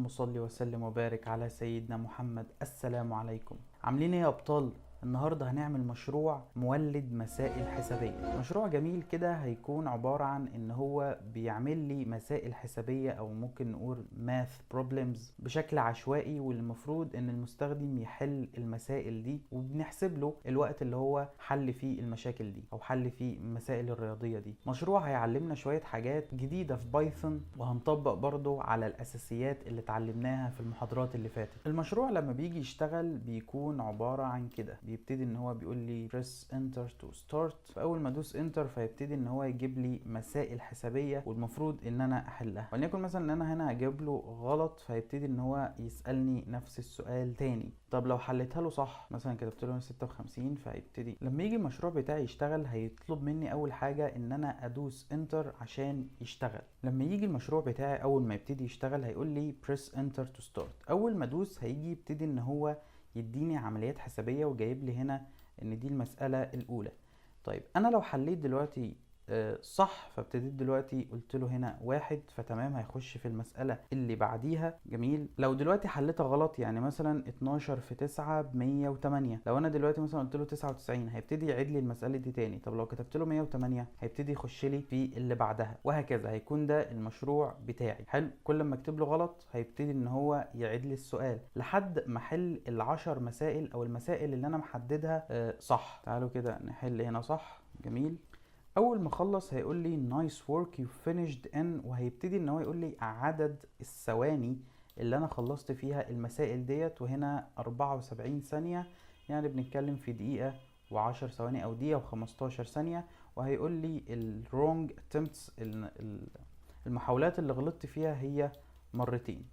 اللهم صل وسلم وبارك على سيدنا محمد. السلام عليكم. عاملين ايه يا ابطال؟ النهارده هنعمل مشروع مولد مسائل حسابيه. مشروع جميل كده، هيكون عبارة عن ان هو بيعمل لي مسائل حسابيه او ممكن نقول math problems بشكل عشوائي، والمفروض ان المستخدم يحل المسائل دي وبنحسب له الوقت اللي هو حل فيه المشاكل دي او حل فيه المسائل الرياضية دي. مشروع هيعلمنا شوية حاجات جديدة في Python، وهنطبق برضو على الاساسيات اللي اتعلمناها في المحاضرات اللي فاتت. المشروع لما بيجي يشتغل بيكون عبارة عن كده، بيبتدي ان هو بيقول لي press enter to start. فاول ما ادوس enter فيبتدي ان هو يجيب لي مسائل حسابيه والمفروض ان انا احلها. وليكن مثلا ان انا هنا هجيب له غلط، فيبتدي ان هو يسالني نفس السؤال تاني. طب لو حليتها له صح، مثلا كتبت له 56، فهيبتدي لما يجي المشروع بتاعي يشتغل هيطلب مني اول حاجة ان انا ادوس enter عشان يشتغل. لما يجي المشروع بتاعي اول ما يبتدي يشتغل هيقول لي press enter to start. اول ما ادوس هيجي يبتدي ان هو يديني عمليات حسابيه، وجايب لي هنا ان دي المسالة الاولى. طيب انا لو حليت دلوقتي صح، فابتديت دلوقتي قلت له هنا 1، فتمام هيخش في المسألة اللي بعديها. جميل. لو دلوقتي حليتها غلط، يعني مثلا 12 في 9 ب108، لو انا دلوقتي مثلا قلت له 99 هيبتدي يعيد لي المسألة دي تاني. طب لو كتبت له 108 هيبتدي يخش لي في اللي بعدها، وهكذا. هيكون ده المشروع بتاعي. حلو. كل ما اكتب له غلط هيبتدي ان هو يعيد لي السؤال لحد ما احل ال10 مسائل او المسائل اللي انا محددها صح. تعالوا كده نحل هنا صح. جميل. اول ما اخلص هيقول لي nice work you finished in، وهيبتدي ان هو يقول لي عدد الثواني اللي انا خلصت فيها المسائل ديت، وهنا 74 ثانية، يعني بنتكلم في دقيقة و10 ثواني او دقيقة و15 ثانية. وهيقول لي ال wrong attempts، المحاولات اللي غلطت فيها هي مرتين.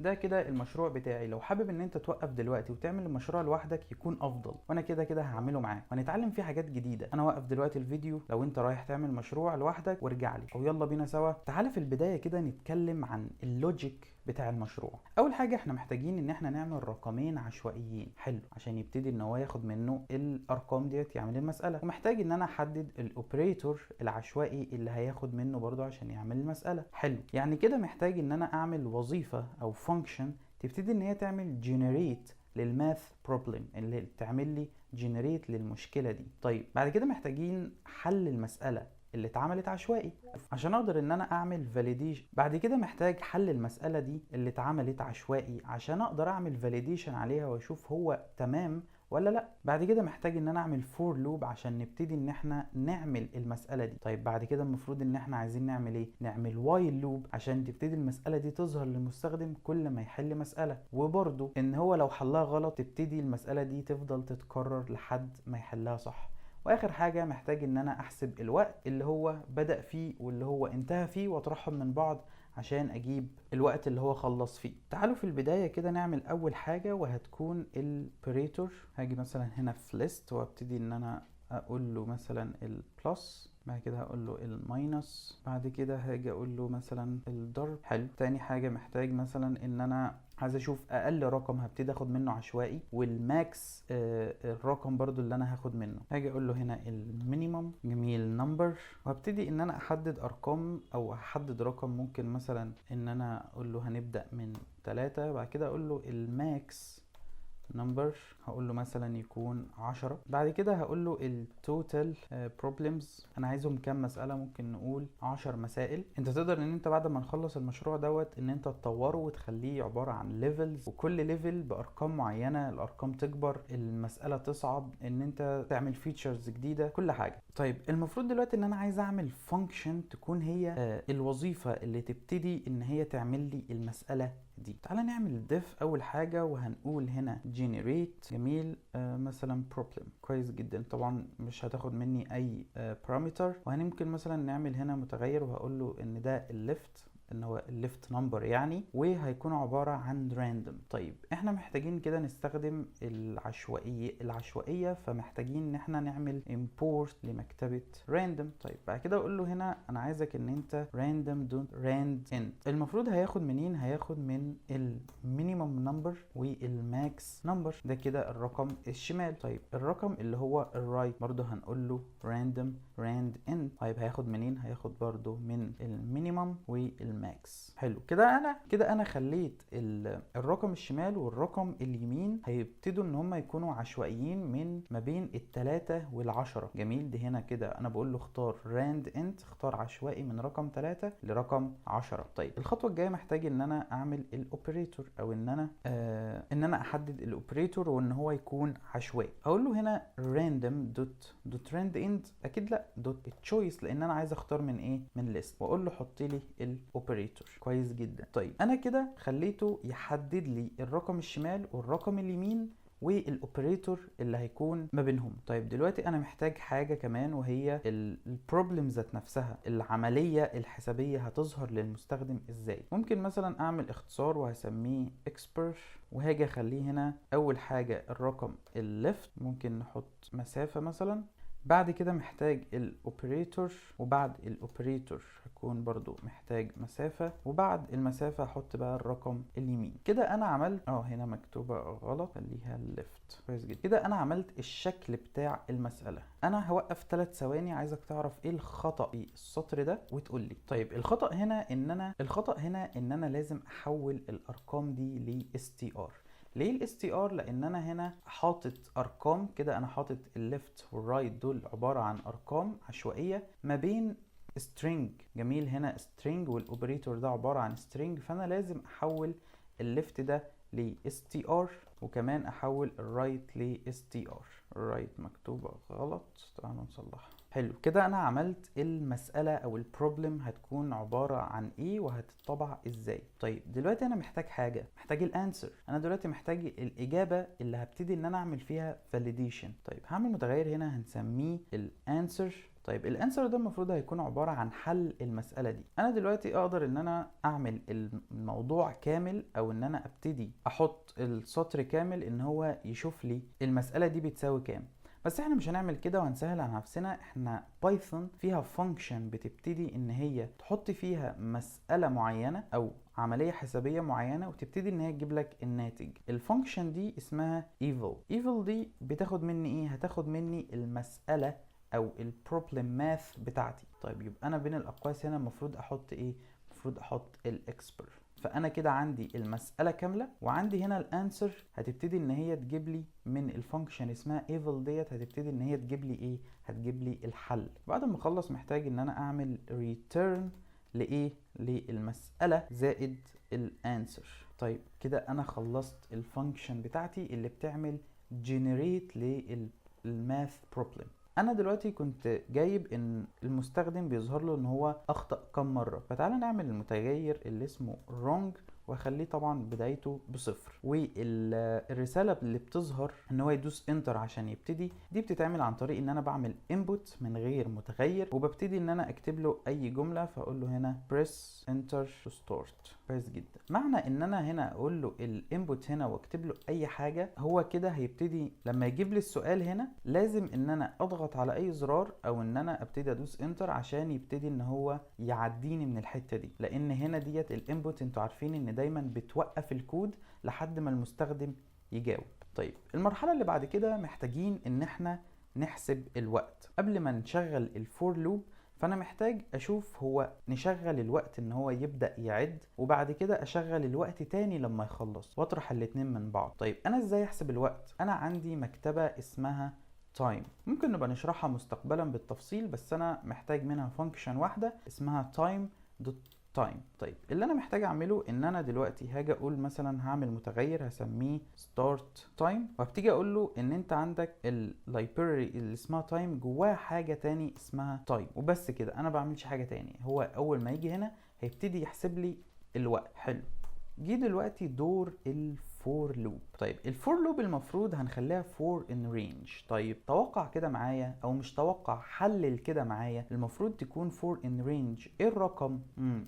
ده كده المشروع بتاعي. لو حابب ان انت توقف دلوقتي وتعمل المشروع لوحدك يكون افضل، وانا كده كده هعمله معاك وهنتعلم فيه حاجات جديدة. انا واقف دلوقتي الفيديو، لو انت رايح تعمل مشروع لوحدك وارجع لي، او يلا بينا سوا. تعالى في البداية كده نتكلم عن ال logic بتاع المشروع. اول حاجة احنا محتاجين ان احنا نعمل رقمين عشوائيين، حلو، عشان يبتدي ان هو ياخد منه الارقام ديت يعمل المسالة. ومحتاج ان انا احدد ال operator العشوائي اللي هياخد منه برضو عشان يعمل المسالة. حلو. يعني كده محتاج ان انا اعمل وظيفة او function تبتدي ان هي تعمل generate لل math problem، اللي تعمل لي generate للمشكلة دي. طيب بعد كده محتاجين حل المسالة اللي اتعملت عشوائي عشان اقدر ان انا اعمل validation. بعد كده محتاج حل المسألة دي اللي اتعملت عشوائي عشان اقدر اعمل validation عليها واشوف هو تمام ولا لا. بعد كده محتاج ان انا اعمل for loop عشان نبتدي ان احنا نعمل المسألة دي. طيب بعد كده المفروض ان احنا عايزين نعمل ايه؟ نعمل while loop عشان تبتدي المسألة دي تظهر للمستخدم كل ما يحل مسألة، وبرده ان هو لو حلها غلط تبتدي المسألة دي تفضل تتكرر لحد ما يحلها صح. واخر حاجة محتاج ان انا احسب الوقت اللي هو بدأ فيه واللي هو انتهى فيه واطرحهم من بعض عشان اجيب الوقت اللي هو خلص فيه. تعالوا في البداية كده نعمل اول حاجة وهتكون ال operator. هاجي مثلا هنا في list وابتدي ان انا اقول له مثلا ال plus، بعد كده هقول له ال minus، بعد كده هاجي اقول له مثلا الضرب. حلو. تاني حاجة محتاج مثلا ان انا عايز اشوف اقل رقم هبتدي اخد منه عشوائي، وال max الرقم برضو اللي انا هاخد منه. هاجي اقول له هنا ال minimum، جميل، number، وهبتدي ان انا احدد ارقام او احدد رقم. ممكن مثلا ان انا اقول له هنبدأ من 3، بعد كده اقول له ال max number هقول له مثلا يكون 10. بعد كده هقول له ال total problems انا عايزهم كام مسألة، ممكن نقول 10 مسائل. انت تقدر ان انت بعد ما نخلص المشروع دوت ان انت تطوره وتخليه عبارة عن levels، وكل level بارقام معينة، الارقام تكبر، المسألة تصعب، ان انت تعمل features جديدة، كل حاجة. طيب المفروض دلوقتي ان انا عايز اعمل function تكون هي الوظيفة اللي تبتدي ان هي تعمل لي المسألة دي. تعالى نعمل def اول حاجة، وهنقول هنا generate، جميل، مثلا problem. كويس جدا. طبعا مش هتاخد مني اي parameter. وهنمكن مثلا نعمل هنا متغير وهقول له ان ده ال left، ان هو ال left number يعني، وهيكون عبارة عن random. طيب احنا محتاجين كده نستخدم العشوائية، فمحتاجين ان احنا نعمل import لمكتبة random. طيب بعد كده اقول له هنا انا عايزك ان انت random dot rand int. المفروض هياخد منين؟ هياخد من ال minimum number وال max number، ده كده الرقم الشمال. طيب الرقم اللي هو ال right برضه هنقول له random rand int. طيب هياخد منين؟ هياخد برضو من ال minimum وال max. حلو كده. انا كده انا خليت الرقم الشمال والرقم اليمين هيبتدوا ان هم يكونوا عشوائيين من ما بين التلاتة والعشرة. جميل. ده هنا كده انا بقول له اختار rand int، اختار عشوائي من رقم 3 لرقم 10. طيب الخطوة الجاية محتاج ان انا اعمل ال operator، او ان انا احدد ال operator وان هو يكون عشوائي. هقول له هنا random dot rand int، اكيد لا، dot choice، لان انا عايز اختار من ايه؟ من list، واقول له حط لي ال operator. كويس جدا. طيب انا كده خليته يحدد لي الرقم الشمال والرقم اليمين وال operator اللي هيكون ما بينهم. طيب دلوقتي انا محتاج حاجة كمان، وهي ال problem ذات نفسها، العملية الحسابيه هتظهر للمستخدم ازاي. ممكن مثلا اعمل اختصار وهسميه expr، وهاجي اخليه هنا اول حاجة الرقم ال left، ممكن نحط مسافة مثلا، بعد كده محتاج ال operator، وبعد ال operator هكون برضو محتاج مسافة، وبعد المسافة هحط بقى الرقم اليمين. كده انا عملت هنا مكتوبة غلط، خليها left. كويس جدا. كده انا عملت الشكل بتاع المسألة. انا هوقف 3 ثواني، عايزك تعرف ايه الخطأ في السطر ده وتقول لي. طيب الخطأ هنا ان انا لازم احول الارقام دي ل str. ليه ال str؟ لان انا هنا حاطط ارقام كده، انا حاطط ال left وال right دول عبارة عن ارقام عشوائية ما بين string. جميل. هنا string وال operator ده عبارة عن string، فانا لازم احول ال left ده ل str وكمان احول ال right ل str. ال right مكتوبة غلط، تعالوا نصلحها. حلو كده. انا عملت المسألة او ال problem هتكون عبارة عن ايه وهتطبع ازاي. طيب دلوقتي انا محتاج حاجة، محتاج ال answer. انا دلوقتي محتاج الاجابة اللي هبتدي ان انا اعمل فيها validation. طيب هعمل متغير هنا هنسميه ال answer. طيب ال answer ده المفروض هيكون عبارة عن حل المسألة دي. انا دلوقتي اقدر ان انا اعمل الموضوع كامل، او ان انا ابتدي احط السطر كامل ان هو يشوف لي المسألة دي بتساوي كام، بس احنا مش هنعمل كده وهنسهل على نفسنا. احنا Python فيها function بتبتدي ان هي تحط فيها مسألة معينة او عملية حسابية معينة وتبتدي ان هي تجيب لك الناتج. ال function دي اسمها eval. eval دي بتاخد مني ايه؟ هتاخد مني المسألة او ال problem math بتاعتي. طيب يبقى انا بين الاقواس هنا المفروض احط ايه؟ المفروض احط ال expr. فانا كده عندي المسالة كامله، وعندي هنا ال answer هتبتدي ان هي تجيب لي من ال function اسمها eval ديت، هتبتدي ان هي تجيب لي ايه؟ هتجيب لي الحل. بعد ما اخلص محتاج ان انا اعمل return لايه؟ للمسالة زائد ال answer. طيب كده انا خلصت ال function بتاعتي اللي بتعمل generate لل math problem. انا دلوقتي كنت جايب ان المستخدم بيظهر له ان هو اخطا كم مره، فتعالى نعمل المتغير اللي اسمه wrong واخليه طبعا بدايته بصفر، والرسالة اللي بتظهر ان هو يدوس enter عشان يبتدي، دي بتتعمل عن طريق ان انا بعمل input من غير متغير وببتدي ان انا اكتب له اي جمله، فاقول له هنا press enter to start. كويس جدا. معنى ان انا هنا اقول له ال input هنا واكتب له اي حاجه، هو كده هيبتدي لما يجيب لي السؤال هنا لازم ان انا اضغط على اي زرار او ان انا ابتدي ادوس enter عشان يبتدي ان هو يعديني من الحتة دي، لان هنا ديت ال input انتوا عارفين ان دايما بتوقف الكود لحد ما المستخدم يجاوب. طيب المرحلة اللي بعد كده محتاجين ان احنا نحسب الوقت قبل ما نشغل ال for loop. فانا محتاج اشوف هو نشغل الوقت ان هو يبدأ يعد، وبعد كده اشغل الوقت تاني لما يخلص، واطرح الاتنين من بعض. طيب انا ازاي احسب الوقت؟ انا عندي مكتبة اسمها time، ممكن نبقى نشرحها مستقبلا بالتفصيل، بس انا محتاج منها function واحدة اسمها time dot time. طيب اللي انا محتاج اعمله ان انا دلوقتي هاجي اقول مثلا هعمل متغير هسميه start time، وهبتدي اقول له ان انت عندك ال library اللي اسمها time جواها حاجة تاني اسمها time، وبس كده، انا بعملش حاجة تاني. هو اول ما يجي هنا هيبتدي يحسب لي الوقت. حلو. جه دلوقتي دور ال for loop. طيب ال for loop المفروض هنخليها for in range. طيب توقع كده معايا، او مش توقع، حلل كده معايا، المفروض تكون for in range ايه الرقم؟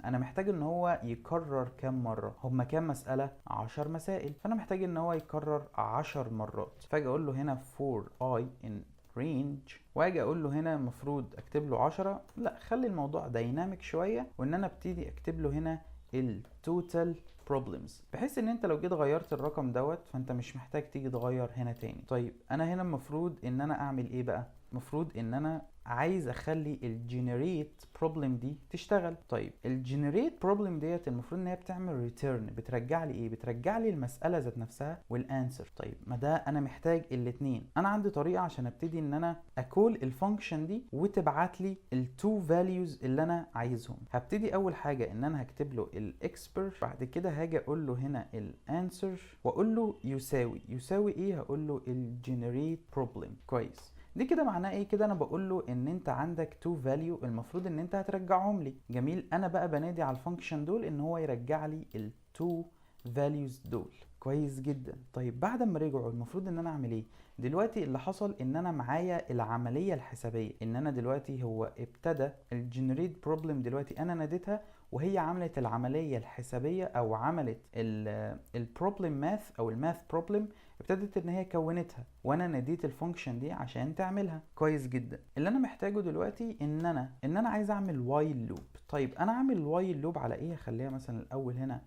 انا محتاج ان هو يكرر كام مره؟ هما كام مسالة؟ 10 مسائل، فانا محتاج ان هو يكرر 10 مرات. فاجي اقول له هنا for i in range، واجي اقول له هنا المفروض اكتب له 10. لا، خلي الموضوع dynamic شويه، وان انا ابتدي اكتب له هنا ال total problems، بحيث ان انت لو جيت غيرت الرقم دوت فانت مش محتاج تيجي تغير هنا تاني. طيب انا هنا المفروض ان انا اعمل ايه بقى؟ المفروض ان انا عايز اخلي ال generate problem دي تشتغل. طيب ال generate problem ديت المفروض ان هي بتعمل return، بترجع لي ايه؟ بترجع لي المسالة ذات نفسها وال answer. طيب ما ده انا محتاج الاثنين. انا عندي طريقه عشان ابتدي ان انا ا call ال function دي وتبعت لي ال two values اللي انا عايزهم. هبتدي اول حاجة ان انا هكتب له ال expr، بعد كده هاجي اقول له هنا ال answer واقول له يساوي، يساوي ايه؟ هقول له ال generate problem. كويس، دي كده معناه ايه؟ كده انا بقول له ان انت عندك two value المفروض ان انت هترجعهم لي. جميل، انا بقى بنادي على ال function دول ان هو يرجع لي ال two values دول. كويس جدا. طيب بعد ما رجعوا المفروض ان انا اعمل ايه دلوقتي؟ اللي حصل ان انا معايا العملية الحسابيه، ان انا دلوقتي هو ابتدى ال generate problem، دلوقتي انا ناديتها وهي عملت العملية الحسابيه او عملت ال problem math او ال math problem، ابتدت ان هي كونتها وانا ناديت ال function دي عشان تعملها. كويس جدا. اللي انا محتاجه دلوقتي ان انا عايز اعمل while loop. طيب انا اعمل while loop على ايه؟ اخليها مثلا الاول هنا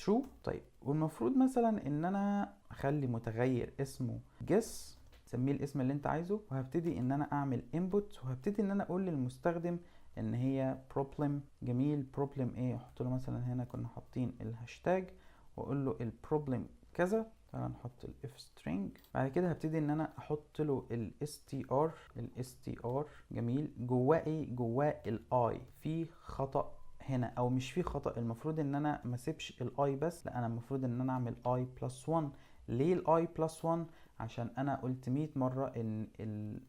true. طيب والمفروض مثلا ان انا اخلي متغير اسمه guess، سميه الاسم اللي انت عايزه، وهبتدي ان انا اعمل input، وهبتدي ان انا اقول للمستخدم ان هي problem. جميل، problem ايه؟ احط له مثلا هنا كنا حاطين الهاشتاج واقول له ال problem كذا. تعالى نحط ال f string. بعد كده هبتدي ان انا احط له ال str، ال str. جميل، جواه ايه؟ جواه ال i. في خطأ هنا او مش في خطأ، المفروض ان انا ما اسيبش ال i بس، لا انا المفروض ان انا اعمل i plus 1. ليه ال i plus 1؟ عشان انا قلت 100 مرة ان ال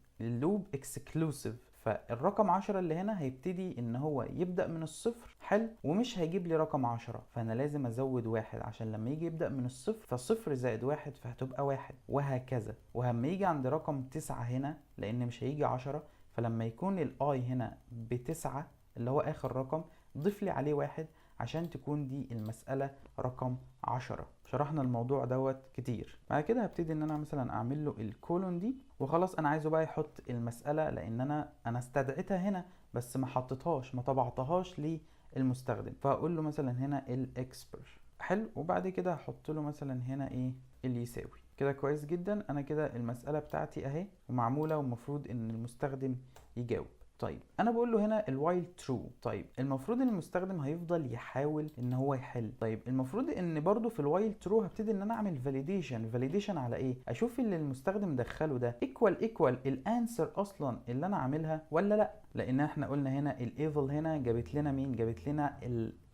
loop exclusive، فالرقم 10 اللي هنا هيبتدي ان هو يبدأ من الصفر، حلو، ومش هيجيب لي رقم 10، فانا لازم ازود واحد عشان لما يجي يبدأ من الصفر فصفر زائد واحد فهتبقى واحد، وهكذا. وهما يجي عند رقم 9 هنا، لان مش هيجي 10، فلما يكون ال i هنا ب9 اللي هو اخر رقم ضيف لي عليه واحد عشان تكون دي المسألة رقم 10. شرحنا الموضوع دوت كتير. بعد كده هبتدي ان انا مثلا اعمل له ال colon دي وخلاص. انا عايزه بقى يحط المسألة، لان انا استدعيتها هنا بس ما حطيتهاش، ما طبعتهاش للمستخدم، فاقول له مثلا هنا ال expr. حلو، وبعد كده هحط له مثلا هنا ايه؟ اللي يساوي كده. كويس جدا، انا كده المسألة بتاعتي اهي ومعمولة ومفروض ان المستخدم يجاوب. طيب انا بقول له هنا ال while true. طيب المفروض ان المستخدم هيفضل يحاول ان هو يحل. طيب المفروض ان برضو في ال while true هبتدي ان انا اعمل validation. validation على ايه؟ اشوف اللي المستخدم دخله ده equal equal ال answer اصلا اللي انا عاملها ولا لا، لان احنا قلنا هنا ال eval هنا جابت لنا مين؟ جابت لنا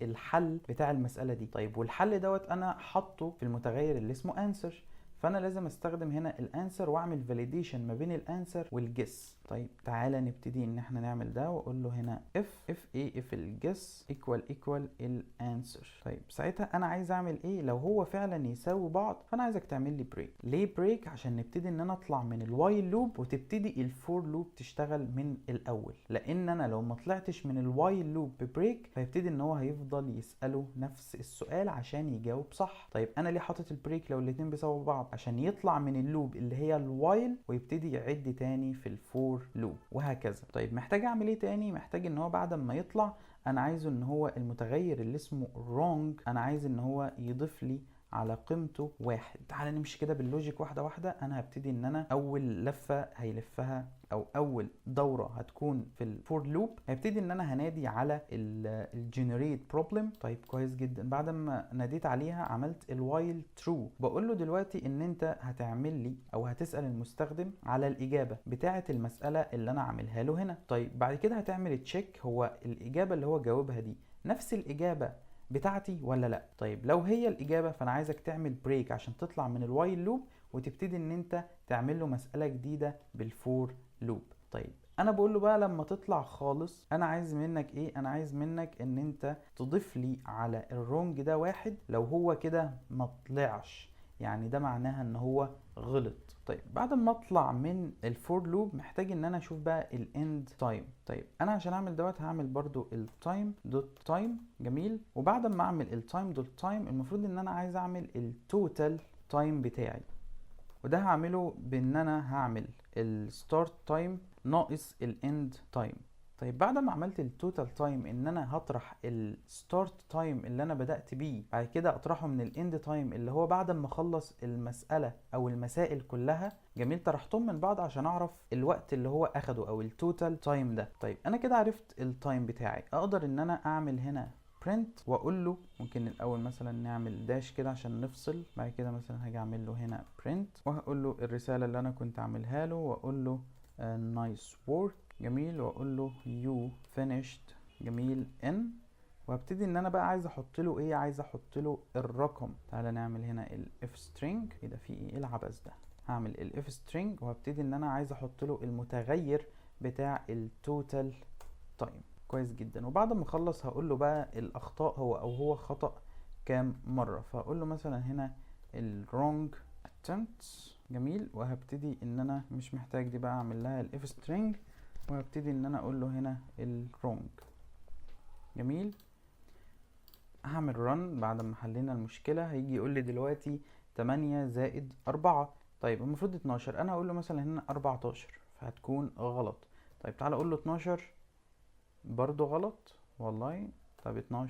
الحل بتاع المسالة دي. طيب والحل دوت انا حاطه في المتغير اللي اسمه answer، فانا لازم استخدم هنا ال answer واعمل validation ما بين ال answer وال guess. طيب تعالى نبتدي ان احنا نعمل ده، واقول له هنا if، if ايه؟ if ال guess equal equal ال answer. طيب ساعتها انا عايز اعمل ايه؟ لو هو فعلا يساوي بعض فانا عايزك تعمل لي break. ليه break؟ عشان نبتدي ان انا اطلع من ال while loop وتبتدي ال for loop تشتغل من الاول، لان انا لو ما طلعتش من ال while loop ب break فيبتدي ان هو هيفضل يساله نفس السؤال عشان يجاوب صح. طيب انا ليه حاطط ال break لو الاتنين بيساووا بعض؟ عشان يطلع من ال loop اللي هي ال while ويبتدي يعد تاني في ال for loop وهكذا. طيب محتاج اعمل ايه تاني؟ محتاج ان هو بعد ما يطلع انا عايزه ان هو المتغير اللي اسمه wrong انا عايز ان هو يضيف لي على قيمته واحد. تعالى نمشي كده بال logic واحدة واحدة. انا هبتدي ان انا اول لفة هيلفها او اول دورة هتكون في ال for loop هيبتدي ان انا هنادي على ال generate problem. طيب كويس جدا، بعد ما ناديت عليها عملت ال while true، بقول له دلوقتي ان انت هتعمل لي او هتسأل المستخدم على الاجابة بتاعة المسألة اللي انا عاملها له هنا. طيب بعد كده هتعمل check هو الاجابة اللي هو جاوبها دي نفس الاجابة بتاعتي ولا لا. طيب لو هي الاجابة فانا عايزك تعمل break عشان تطلع من ال while loop وتبتدي ان انت تعمل له مسالة جديدة بال for loop. طيب انا بقول له بقى لما تطلع خالص انا عايز منك ايه؟ انا عايز منك ان انت تضيف لي على ال wrong ده واحد لو هو كده ما طلعش، يعني ده معناها ان هو غلط. طيب بعد ما اطلع من ال for loop محتاج ان انا اشوف بقى ال end time. طيب انا عشان اعمل دوت هعمل برضو ال time dot time. جميل، وبعد ما اعمل ال time dot time المفروض ان انا عايز اعمل ال total time بتاعي، وده هعمله بان انا هعمل ال start time ناقص ال end time. طيب طيب بعد ما عملت ال total time ان انا هطرح ال start time اللي انا بدأت بيه، بعد كده اطرحه من ال end time اللي هو بعد ما اخلص المسألة او المسائل كلها. جميل، طرحتهم من بعض عشان اعرف الوقت اللي هو اخده او ال total time ده. طيب انا كده عرفت ال time بتاعي، اقدر ان انا اعمل هنا print واقول له، ممكن الاول مثلا نعمل dash كده عشان نفصل، بعد كده مثلا هاجي اعمل له هنا print وهقول له الرسالة اللي انا كنت عاملها له، واقول له nice work. جميل، واقول له you finished. جميل، in، وابتدي ان انا بقى عايز احط له ايه؟ عايز احط له الرقم. تعالى نعمل هنا ال f string. ايه ده؟ في ايه؟ العبث ده؟ هعمل ال f string وهبتدي ان انا عايز احط له المتغير بتاع ال total time. كويس جدا. وبعد ما اخلص هقول له بقى الاخطاء هو او هو خطأ كام مرة، فهقول له مثلا هنا ال wrong attempts. جميل، وهبتدي ان انا مش محتاج دي بقى، اعمل لها ال f string وهبتدي ان انا اقول له هنا ال wrong. جميل، هعمل run بعد ما حلينا المشكلة. هيجي يقول لي دلوقتي 8 زائد 4، طيب المفروض 12، انا هقول له مثلا هنا 14 فهتكون غلط. طيب تعالى اقول له 12، برضو غلط والله. طب 12،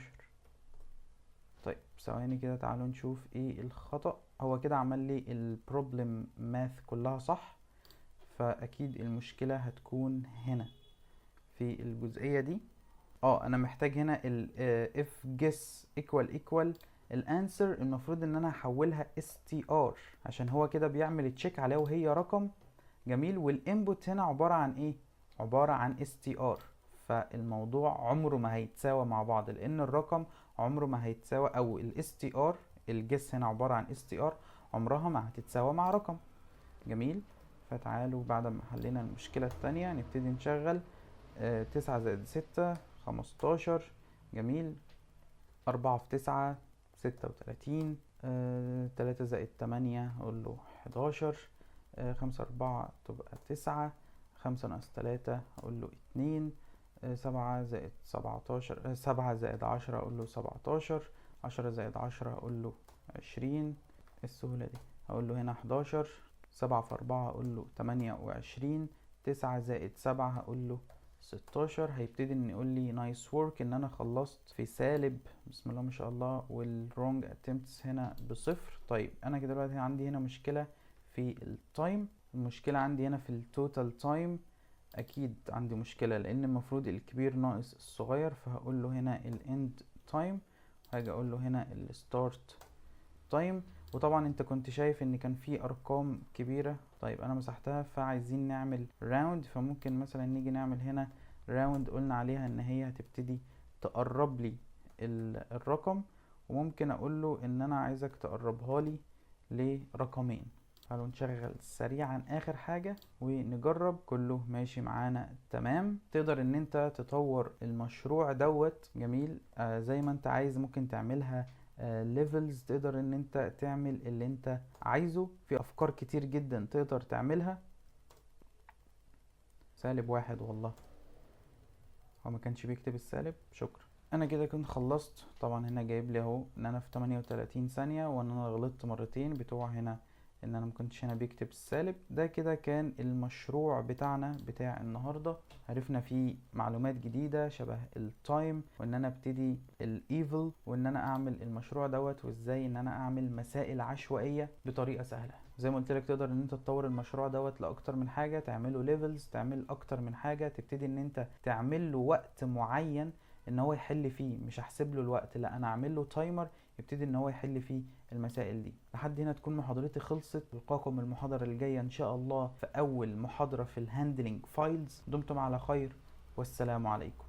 طيب ثواني كده، تعالوا نشوف ايه الخطأ. هو كده عمل لي ال problem math كلها صح، فاكيد المشكلة هتكون هنا في الجزئية دي. انا محتاج هنا ال if guess equal equal ال answer، المفروض ان انا احولها str عشان هو كده بيعمل check عليها وهي رقم. جميل، وال input هنا عبارة عن ايه؟ عبارة عن str، فالموضوع عمره ما هيتساوى مع بعض، لان الرقم عمره ما هيتساوى، او ال str، ال guess هنا عبارة عن str، عمرها ما هتتساوى مع رقم. جميل، فتعالوا بعد ما حلينا المشكلة التانية نبتدي نشغل. 9 زائد 6 15. جميل، 4 في 9 36. 3 زائد 8 أقول له 11. 5 4 تبقى 9. 5 ناقص 3 أقول له 2. 7 زائد 17، 7 زائد 10 أقول له 17. 10 زائد 10 أقول له 20. السهولة دي. هقول له هنا 11. 7 في 4 أقول له 28. 9 زائد 7 هقول له 16. هيبتدي ان يقول لي nice work، ان انا خلصت في سالب، بسم الله ما شاء الله، وال wrong attempts هنا بصفر. طيب انا كده دلوقتي عندي هنا مشكلة في ال time، المشكلة عندي هنا في ال total time، اكيد عندي مشكلة لان المفروض الكبير ناقص الصغير، فهقول له هنا ال end time، هاجي اقول له هنا ال start time. وطبعا انت كنت شايف ان كان في ارقام كبيرة، طيب انا مسحتها، فعايزين نعمل round، فممكن مثلا نيجي نعمل هنا round، قلنا عليها ان هي هتبتدي تقرب لي الرقم، وممكن اقول له ان انا عايزك تقربها لي لرقمين. تعالوا نشغل سريعا اخر حاجة ونجرب. كله ماشي معانا تمام. تقدر ان انت تطور المشروع دوت. جميل، زي ما انت عايز، ممكن تعملها levels، تقدر ان انت تعمل اللي انت عايزه، في افكار كتير جدا تقدر تعملها. سالب واحد، والله هو ما كانش بيكتب السالب، شكرا. انا كده كنت خلصت. طبعا هنا جايب لي اهو ان انا في 38 ثانية، وان انا غلطت مرتين بتوع هنا ان انا ما كنتش هنا بيكتب السالب. ده كده كان المشروع بتاعنا بتاع النهارده، عرفنا فيه معلومات جديده شبه ال time، وان انا ابتدي ال eval، وان انا اعمل المشروع دوت، وازاي ان انا اعمل مسائل عشوائيه بطريقه سهله. زي ما قلت لك تقدر ان انت تطور المشروع دوت لاكتر من حاجه، تعمله levels، تعمل اكتر من حاجه، تبتدي ان انت تعمل له وقت معين ان هو يحل فيه، مش هحسب له الوقت، لا انا اعمل له timer يبتدي ان هو يحل فيه المسائل دي. لحد هنا تكون محاضرتي خلصت. القاكم المحاضرة الجاية ان شاء الله في اول محاضرة في ال handling files. دمتم على خير والسلام عليكم.